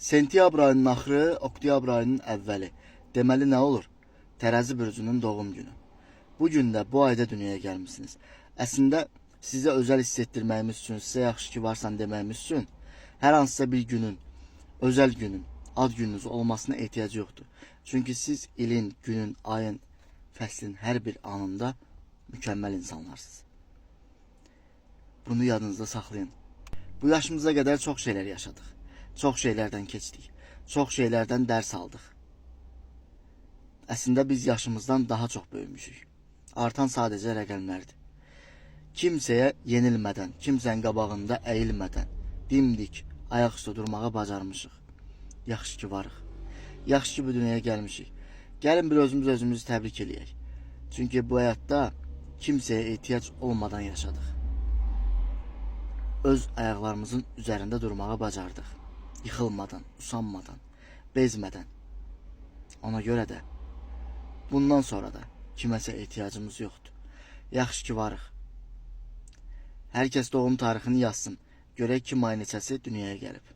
Sentyabr ayının axırı, oktyabr ayının əvvəli. Deməli nə olur? Tərəzi bürcünün doğum günü. Bu gün də bu ayda dünyaya gəlmisiniz. Əslində sizə özəl hiss etdirməyimiz üçün, sizə yaxşı ki varsan deməyimiz üçün hər hansısa bir günün, özəl günün, ad gününüz olmasına ehtiyac yoxdur. Çünki siz ilin, günün, ayın, fəslin hər bir anında mükəmməl insanlarsınız. Bunu yadınızda saxlayın. Bu yaşımıza qədər çox şeylər yaşadıq. Çox şeylərdən keçdik. Çox şeylərdən dərs aldıq. Əslində biz yaşımızdan daha çox böyümüşük. Artan sadəcə rəqəmlərdir. Kimsəyə yenilmədən, kimsənin qabağında əyilmədən, dimdik ayaq üstə durmağa bacarmışıq. Yaxşı ki varıq. Yaxşı ki bu dünyaya gəlmişik. Gəlin bir özümüz özümüzü təbrik eləyək. Çünki bu həyatda kimsəyə ehtiyac olmadan yaşadıq. Öz ayaqlarımızın üzərində durmağa bacardıq. Yıxılmadan, usanmadan, bezmədən. Ona görə də bundan sonra da kiməsə ehtiyacımız yoxdur. Yaxşı ki varıq. Hər kəs doğum tarixini yazsın. Görək kim ayın neçəsi dünyaya gəlib.